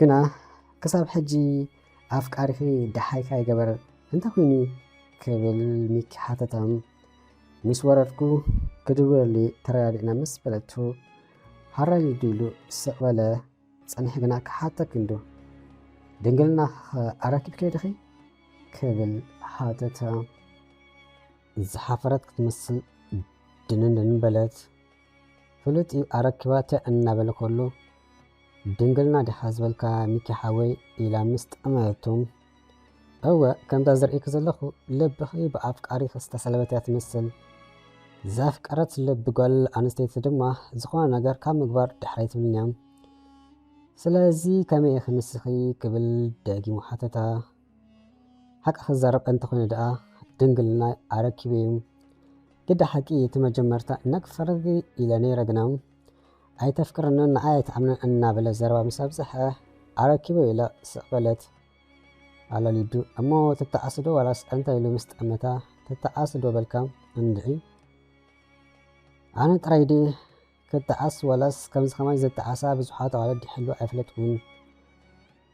ግና ክሳብ ሕጂ ኣፍቃሪኺ ደሓይካ ይገበር እንተኾይኑ ክብል ሚኪ ሓተታ። ምስ ወረድኩ ክድውለሊ ተረዳዲእና ምስ በለቱ ሃራይ ድሉ ስቕ በለ። ጸኒሑ ግና ክሓተኪ እንዶ ድንግልና ኣረኪብኪ ዲኺ ክብል ሓተታ። ዝሓፈረት ክትመስል ድንንድን በለት። ፍሉጥ እዩ ኣረኪባተ እናበለ ከሎ ድንግልና ዲኻ ዝበልካ ሚኪ ሓወይ ኢላ ምስ ጠመተቶ። እወ ከምዛ ዝርእየኪ ዘለኹ ልብኺ ብኣፍቃሪኺ ዝተሰለበት እያ ትመስል። ዘፍቀረት ልቢ ጓል ኣንስተይቲ ድማ ዝኾነ ነገር ካብ ምግባር ድሕር ኣይትብልን እያ። ስለዚ ከመይ ኢኺ ንስኺ ክብል ደጊሙ ሓተታ። ሓቂ ክዛረብ እንተኾይኑ ደኣ ድንግልና ኣረኪበ እዩ። ግዳ ሓቂ እቲ መጀመርታ ነክፈርጊ ኢለ ነይረ ግና ኣይተፍቅረንን ንዓይ ኣይትኣምንን እናበለ ዘረባ ምስ ኣብዝሐ ኣረኪበ ኢለ ስቕ በለት። ኣላሊዱ እሞ ትተዓስዶ ዋላስ እንታይ ኢሉ ምስ ጠመታ ትተዓስዶ በልካ እንድዒ ኣነ ጥራይ ድየ ክተዓስ ዋላስ ከምዚ ከማይ ዘተዓሳ ብዙሓት ኣዋልድ ይሕሉ ኣይፈለጥኩን።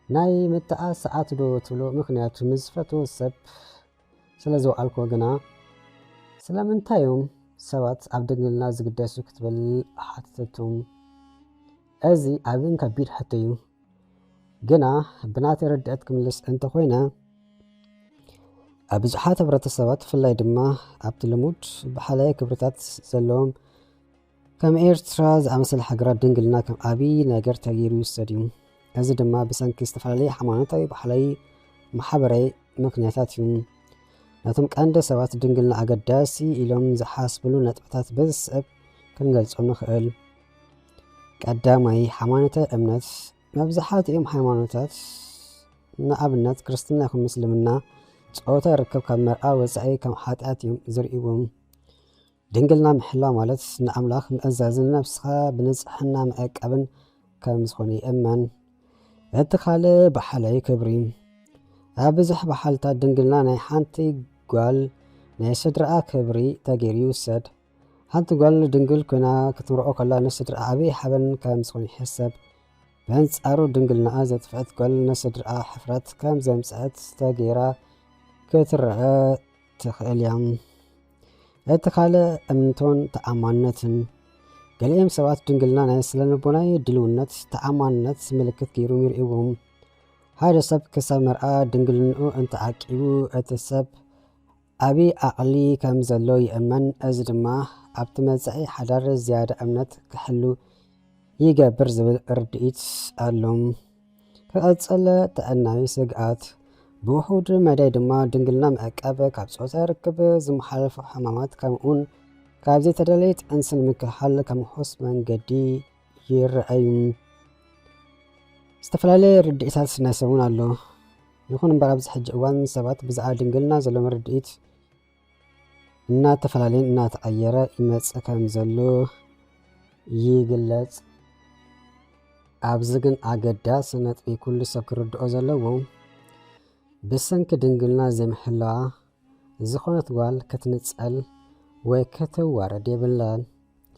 ናይ ምትዓስ ሰዓት ዶ ትብሎ ምክንያቱ ንዝፈትዎ ሰብ ስለ ዝወዓልክዎ ግና ስለምንታይ እዮም ሰባት ኣብ ድንግልና ዝግደሱ ክትብል ሓተተቱ። እዚ ዓብን ከቢድ ሕቶ እዩ። ግና ብናተይ ርድእት ክምልስ እንተኾይነ ኣብ ብዙሓት ሕብረተሰባት ብፍላይ ድማ ኣብቲ ልሙድ ብሓላየ ክብርታት ዘለዎም ከም ኤርትራ ዝኣመሰለ ሃገራት ድንግልና ከም ዓብዪ ነገር ተገይሩ ይውሰድ እዩ። እዚ ድማ ብሰንኪ ዝተፈላለዩ ሃይማኖታዊ፣ ባህላዊ፣ ማሕበራዊ ምክንያታት እዩ። ነቶም ቀንዲ ሰባት ድንግልና ኣገዳሲ ኢሎም ዝሓስብሉ ነጥብታት በዚ ሰብ ክንገልጾም ንኽእል። ቀዳማይ፣ ሃይማኖታዊ እምነት። መብዛሕትኦም ሃይማኖታት ንኣብነት ክርስትና ይኹን ምስልምና ጾታ ርክብ ካብ መርዓ ወጻኢ ከም ሓጢኣት እዮም ዝርእይዎም። ድንግልና ምሕላው ማለት ንኣምላኽ ምእዛዝን ነብስኻ ብንጽሕና ምዕቃብን ከም ዝኾነ ይእመን። እቲ ካልእ በሓላዊ ክብሪ። ኣብ ብዙሕ በሓልታት ድንግልና ናይ ሓንቲ ጓል ናይ ስድራኣ ክብሪ ተገይሩ ይውሰድ። ሓንቲ ጓል ድንግል ኮይና ክትምርዖ ከላ ንስድራኣ ዓብዪ ሓበን ከም ዝኾነ ይሕሰብ። በንጻሩ ድንግልናኣ ዘጥፍአት ጓል ንስድራኣ ሕፍረት ከም ዘምጽአት ተገይራ ክትረአ ትኽእል እያ። እቲ ካልእ እምንቶን ተኣማንነትን። ገሊኦም ሰባት ድንግልና ናይ ስነ ልቦናዊ ድልውነት፣ ተኣማንነት ምልክት ገይሮም ይርእይዎም። ሓደ ሰብ ክሳብ መርዓ ድንግልንኡ እንተዓቂቡ እቲ ሰብ ዓቢ ዓቕሊ ከም ዘሎ ይእመን፣ እዚ ድማ ኣብቲ መጻኢ ሓዳር ዝያዳ እምነት ክሕሉ ይገብር ዝብል ርድኢት ኣሎ። ክቐጽል ጥዕናዊ ስግኣት፣ ብውሑድ መዳይ ድማ ድንግልና ምዕቃብ ካብ ጾታ ርክብ ዝመሓላለፉ ሕማማት ከምኡውን ካብ ዘይተደለየ ጥንሲ ንምክልኻል ከም ውሑስ መንገዲ ይረኣዩ። ዝተፈላለየ ርድኢታት ናይ ሰብ እውን ኣሎ። ይኹን እምበር ኣብዚ ሕጂ እዋን ሰባት ብዛዕባ ድንግልና ዘለዎም ርድኢት እናተፈላለየን እናተቐየረ ይመጽእ ከም ዘሎ ይግለጽ። ኣብዚ ግን ኣገዳሲ ነጥቢ ኩሉ ሰብ ክርድኦ ዘለዎ ብሰንኪ ድንግልና ዘይምሕላዋ ዝኾነት ጓል ክትንጸል ወይ ክትዋረድ የብላን።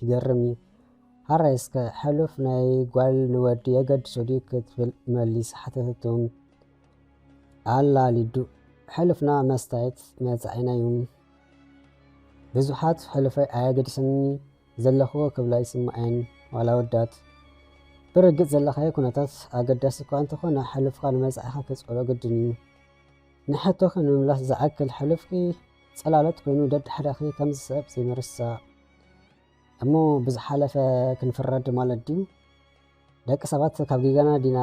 ይገርም እዩ። ሃራይ እስከ ሕሉፍ ናይ ጓል ንወዲ የገድሶ ድዩ ክትብል መሊስ ሓተተቶም። ኣላሊዱ ሕሉፍና መስታየት መጻኢና እዩ። ብዙሓት ሕሉፈይ ኣየገድሰኒ ዘለኽዎ ክብላ ይስምዐን ዋላ ወዳት። ብርግጽ ዘለኻዮ ኩነታት ኣገዳሲ እኳ እንተኾነ ሕሉፍካ ንመጻኢኻ ክትጸሎ ግድን እዩ። ንሕቶኺ ንምምላስ ዝኣክል ሕሉፍኪ ጽላሎት ኮይኑ ደድሕረኺ ከም ዝስዕብ ዘይምርሳዕ። እሞ ብዝሓለፈ ክንፍረድ ማለት ድዩ? ደቂ ሰባት ካብ ጌጋና ዲና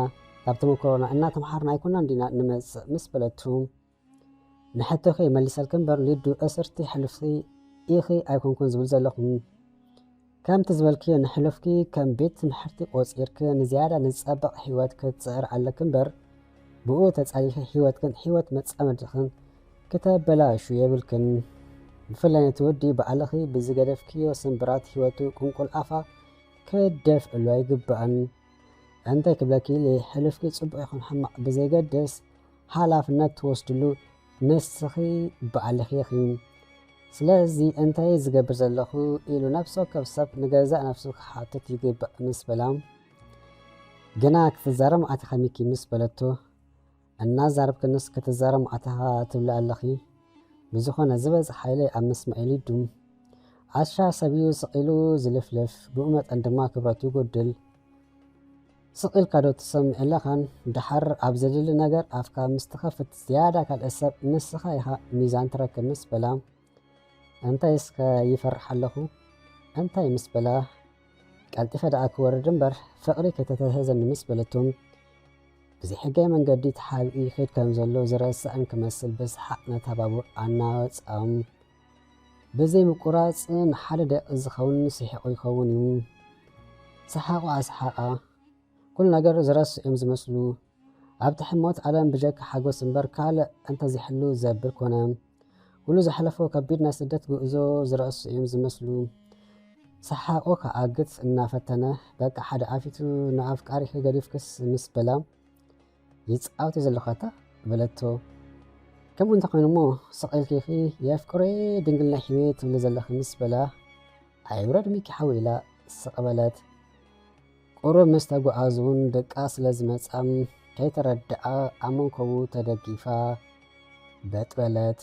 ካብ ተመክሮና እናተምሃርና ኣይኮናን ዲና ንመጽእ ምስ በለቱ ንሕቶኺ መሊሰልኪ እምበር ሊዱ እስርቲ ሕሉፍኪ ኢኺ ኣይኮንኩን ዝብል ዘለኹ። ከምቲ ዝበልክዮ ንሕሉፍኪ ከም ቤት ትምሕርቲ ቆጺርኪ ንዝያዳ ንጸብቕ ህይወት ክትጽዕሪ ኣለኪ እምበር ብኡ ተጻሊኺ ህይወትክን ህይወት መጻምድኽን ክተበላሹ የብልክን። ብፍላይ ነቲ ወዲ ባዕልኺ ብዝገደፍክዮ ስምብራት ህይወቱ ቁንቁል ኣፋ ክደፍእሉ ኣይግባእን። እንታይ ክብለኪ ኢለ ሕሉፍኪ ጽቡቕ ይኹን ሕማቕ ብዘይገድስ ሓላፍነት ትወስድሉ ንስኺ ባዕልኺ ኢኺ። ስለዚ እንታይ ዝገብር ዘለኹ ኢሉ ነፍሲ ወከፍ ሰብ ንገዛእ ነፍሱ ክሓትት ይግባእ ምስ በላ ግና ክትዛረብ መዓት ኢኻ ሚኪ ምስ በለቶ፣ እናዛረብክንስ ክትዛረብ መዓት ኢኻ ትብሊ ኣለኺ? ብዝኾነ ዝበዝሕ ሓይለይ ኣብ ምስማዕ ኢሉ ይዱ። ዓሻ ሰብ እዩ ስቕ ኢሉ ዝልፍልፍ፣ ብኡ መጠን ድማ ክብረቱ ይጎድል። ስቕ ኢልካ ዶ ትሰምዕ ኣለኻን? ደሓር ኣብ ዘድሊ ነገር ኣፍካ ምስ ትኸፍት ዝያዳ ካልእ ሰብ ንስኻ ኢኻ ሚዛን ትረክብ ምስ በላ፣ እንታይ እስከ ይፈርሕ ኣለኹ? እንታይ ምስ በላ፣ ቀልጢፈ ደኣ ክወርድ እምበር ፍቕሪ ከይተተህዘኒ ምስ በለቶ፣ ብዘይሕጋዊ መንገዲ ተሓቢኡ ይኸይድ ከም ዘሎ ዝረስዕን ክመስል ብሰሓቕ ነታ ባቡር ኣናወጻም። ብዘይ ምቁራጽ ንሓደ ደቂቕ ዝኸውን ስሒቑ ይኸውን እዩ። ሰሓቑ ኣስሓቓ። ኩሉ ነገር ዝረስዑ እዮም ዝመስሉ። ኣብቲ ሕሞት ዓለም ብጀካ ሓጎስ እምበር ካልእ እንተዘይሕሉ ዘብል ኮነ። ኩሉ ዝሓለፎ ከቢድ ናይ ስደት ጉዕዞ ዝረስዑ እዮም ዝመስሉ። ሰሓቑ ክኣግት እናፈተነ፣ በቃ ሓደ ኣፊቱ ንኣፍቃሪኺ ገዲፍክስ ምስ በላ፣ ይጻወት እዩ ዘለኹ ኣታ በለቶ። ከምኡ እንተኾይኑ እሞ ስቕ ኢልኪ ኢኺ የፍቅሮ ድንግልና ሂወ ትብሊ ዘለኺ ምስ በላ፣ ኣይውረድ ሚኪ ሓወይ ኢላ ስቕ በለት። ቁሩብ ምስ ተጓዓዙ እውን ደቃ ስለ ዝመጻ ከይተረድኣ ኣብ መንኮቡ ተደጊፋ በጥ በለት።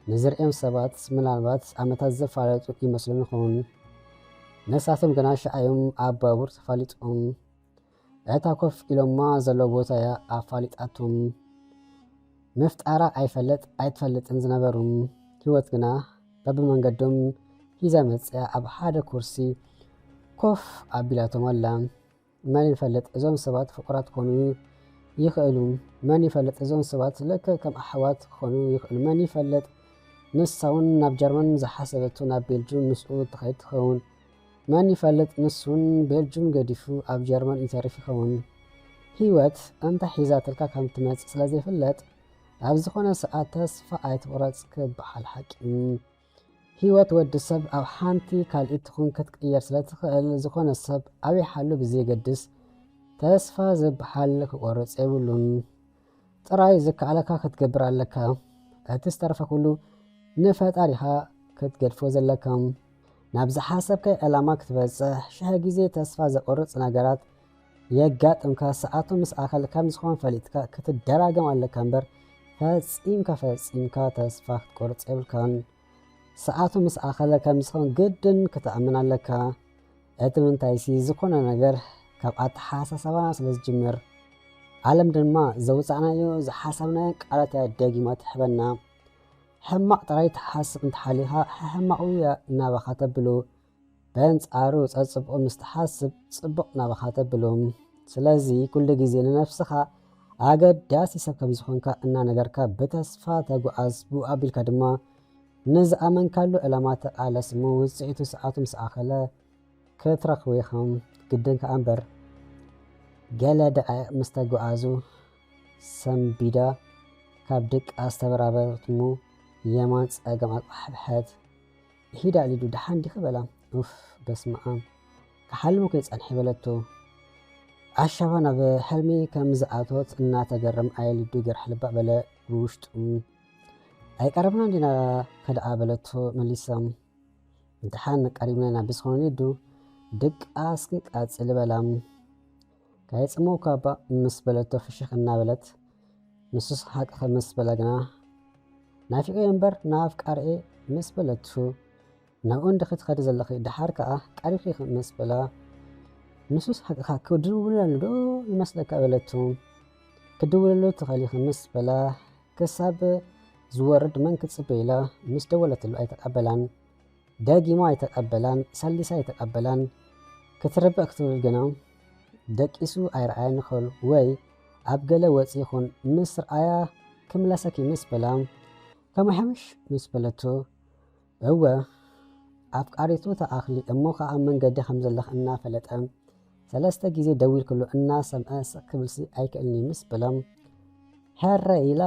ንዝርእዮም ሰባት ምናልባት ዓመታት ዝፈላለጡ ይመስሎም ይኸውን። ንሳቶም ግና ሽዓ እዮም ኣብ ባቡር ተፋሊጦም። እታ ኮፍ ኢሎማ ዘሎ ቦታ እያ ኣፋሊጣቶም። ምፍጣራ ኣይፈለጥ ኣይትፈልጥን ዝነበሩ ህይወት ግና በብመንገዶም ሂዛ መጽያ ኣብ ሓደ ኩርሲ ኮፍ ኣቢላቶም ኣላ። መን ይፈልጥ እዞም ሰባት ፍቑራት ክኾኑ ይኽእሉ። መን ይፈልጥ እዞም ሰባት ልክዕ ከም ኣሕዋት ክኾኑ ይኽእሉ። መን ይፈልጥ ንሳ እውን ናብ ጀርመን ዝሓሰበቶ ናብ ቤልጁም ምስኡ ትኸይድ ትኸውን። መን ይፈልጥ ንሱን ቤልጁም ገዲፉ ኣብ ጀርመን ይተርፍ ይኸውን። ህይወት እንታይ ሒዛትልካ ከም ትመጽእ ስለ ዘይፍለጥ ኣብ ዝኾነ ሰዓት ተስፋ ኣይትቑረጽ ክበሃል ሓቂ እዩ። ህይወት ወዲ ሰብ ኣብ ሓንቲ ካልኢት ትኹን ክትቅየር ስለ ትኽእል ዝኾነ ሰብ ኣበይ ሓሉ ብዘየገድስ ተስፋ ዝበሃል ክቆርጽ የብሉን። ጥራይ ዝከኣለካ ክትገብር ኣለካ። እቲ ዝተረፈ ኩሉ ንፈጣሪኻ ክትገድፎ ዘለካ። ናብ ዝሓሰብካዮ ዕላማ ክትበጽሕ ሽሕ ግዜ ተስፋ ዘቆርጽ ነገራት የጋጥምካ። ሰዓቱ ምስ ኣኸለ ከም ዝኾን ፈሊጥካ ክትደጋገም ኣለካ እምበር ፈጺምካ ፈጺምካ ተስፋ ክትቆርጽ የብልካን። ሰዓቱ ምስ ኣኸለ ከም ዝኾን ግድን ክትኣምን ኣለካ። እቲ ምንታይሲ ዝኾነ ነገር ካብ ኣተሓሳሰባና ስለ ዝጅምር፣ ዓለም ድማ ዘውጻእናዮ ዝሓሰብናዮ ቃላት እያ ደጊማ ትሕበና። ሕማቕ ጥራይ ትሓስብ እንተሓሊኻ ሕሕማቑ እያ ናባኻ ተብሎ። በንጻሩ ጸጽቡቕ ምስ ትሓስብ ጽቡቕ ናባኻ ተብሎ። ስለዚ ኩሉ ግዜ ንነፍስኻ ኣገዳሲ ሰብ ከም ዝኾንካ እናነገርካ ብተስፋ ተጓዓዝ፣ ብኡ ኣቢልካ ድማ ንዝኣመንካሉ ዕላማ ተቓለስ እሞ ውጽኢቱ ሰዓቱ ምስ ኣኸለ ክትረኽቦ ኢኻ ግድን ከኣ እምበር። ገለ ደቓይቕ ምስ ተጓዓዙ ሰንቢዳ ካብ ድቃስ ተበራበረት እሞ የማን ጸጋም ኣቋሕብሐት። ሂዳ ሊዱ ደሓን ዲኺ በላ። ኡፍ በስመ ኣብ ክሓልም እኮ ይጸንሐ በለቶ። ኣሻባ ናብ ሕልሚ ከም ዝኣተወት እናተገረም ኣየ ሊዱ ገርሕ ልባ በለ ብውሽጡ። ኣይቀረብና እንዲና ከደኣ በለቶ መሊሳ። ደሓን ቀሪብና ኢና ብዝኾነ ሊዱ ድቃስኪ ቀጽሊ በላ። ከየጽመውካ እባ ምስ በለቶ ፍሽኽ እናበለት ንሱስ ሓቅኺ ምስ በለ ግና ናፊቐዮ እምበር ንኣፍቃሪኤ ምስ በለቱ ናብኡ እንዲኺ ትኸዲ ዘለኺ ደሓር ከኣ ቀሪብኪ ምስ በላ ንሱስ ሓቅኻ ክድውለሉ ዶ ይመስለካ በለቱ። ክድውለሉ ትኸሊኺ ምስ በላ ክሳብ ዝወርድ መን ክጽበ ኢላ ምስ ደወለትሉ ኣይተቐበላን። ደጊማ ኣይተቐበላን፣ ሰሊሳ ኣይተቐበላን። ክትርብእ ክትብል ግና ደቂሱ ኣይረኣያን ይኽእል ወይ ኣብ ገለ ወጺ ይኹን ምስ ረኣያ ክምለሰኪ ምስ በላ ከመይ ሓምሽ ምስ በለቶ እወ ኣፍቃሪቱ ተኣኽሊ እሞ ከኣ ኣብ መንገዲ ከም ዘለኽ እናፈለጠ ሰለስተ ግዜ ደዊልክሉ እናሰምዐ ስቕ ክብልሲ ኣይክእልኒ ምስ በሎም፣ ሕረ ኢላ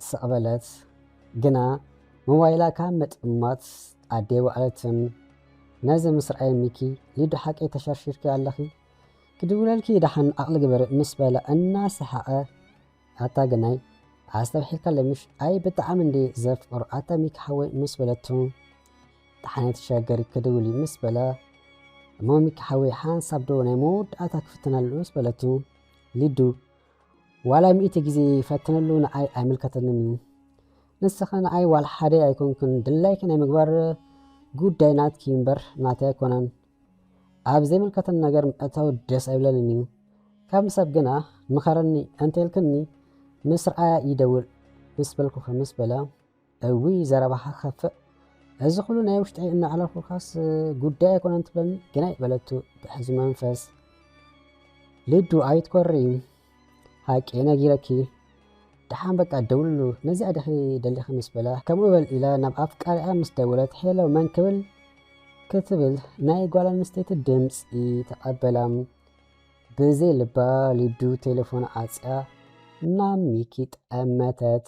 ስቕ በለት። ግና ሞባይላ ካብ ምጥማት ኣደይ ወዓለትን። ነዚ ምስ ረኣየ ሚኪ፣ ሊዱ ሓቀይ ተሸርሺርኪ ኣለኺ? ክድውለልኪ ደሓን ዓቕሊ ግበሪ ምስ በላ እናሰሓቐ ኣታ ግናይ ኣስተብሒልካ ለምሽ ኣይ ብጣዕሚ እንዴ ዘፍቅሮ ኣታ ሚኪ ሓወይ ምስ በለቱ ደሓን ኣይትሸገሪ ክድውል እዩ ምስ በላ እሞ ሚኪ ሓወይ ሓንሳብ ዶ ናይ መወዳእታ ክፍትነሉ ምስ በለቱ፣ ሊዱ ዋላ ሚእቲ ግዜ ፈትነሉ ንኣይ ኣይምልከተንን እዩ። ንስኺ ንኣይ ዋላ ሓደ ኣይኮንክን፣ ድላይኪ ናይ ምግባር ጉዳይ ናትኪ እምበር ናተይ ኣይኮነን። ኣብ ዘይምልከተኒ ነገር ምእታው ደስ ኣይብለንን እዩ። ካብ ሰብ ግና ምኸረኒ እንተኢልክኒ ምስ ረኣያ ይደውል ምስ በልኩኺ ምስ በላ፣ እውይ ዘረባኻ ክኸፍእ፣ እዚ ኩሉ ናይ ውሽጠይ እናዕለልኩልካስ ጉዳይ ኣይኮነን ትብለኒ ግናይ በለቱ ብሕዙ መንፈስ። ልዱ ኣይትኮሪ፣ ሓቂ ነጊረኪ፣ ደሓን በቃ ደውልሉ፣ ነዚኣ ዲኺ ደሊኺ ምስ በላ፣ ከምኡ በል ኢላ ናብ ኣፍቃሪኣ ምስ ደወለት፣ ሄሎ መን ክብል ክትብል ናይ ጓል ኣንስተይቲ ድምፂ ተቐበላ። ብዘይ ልባ ልዱ ቴሌፎን ዓፅያ ናብ ሚኪ ጠመተት።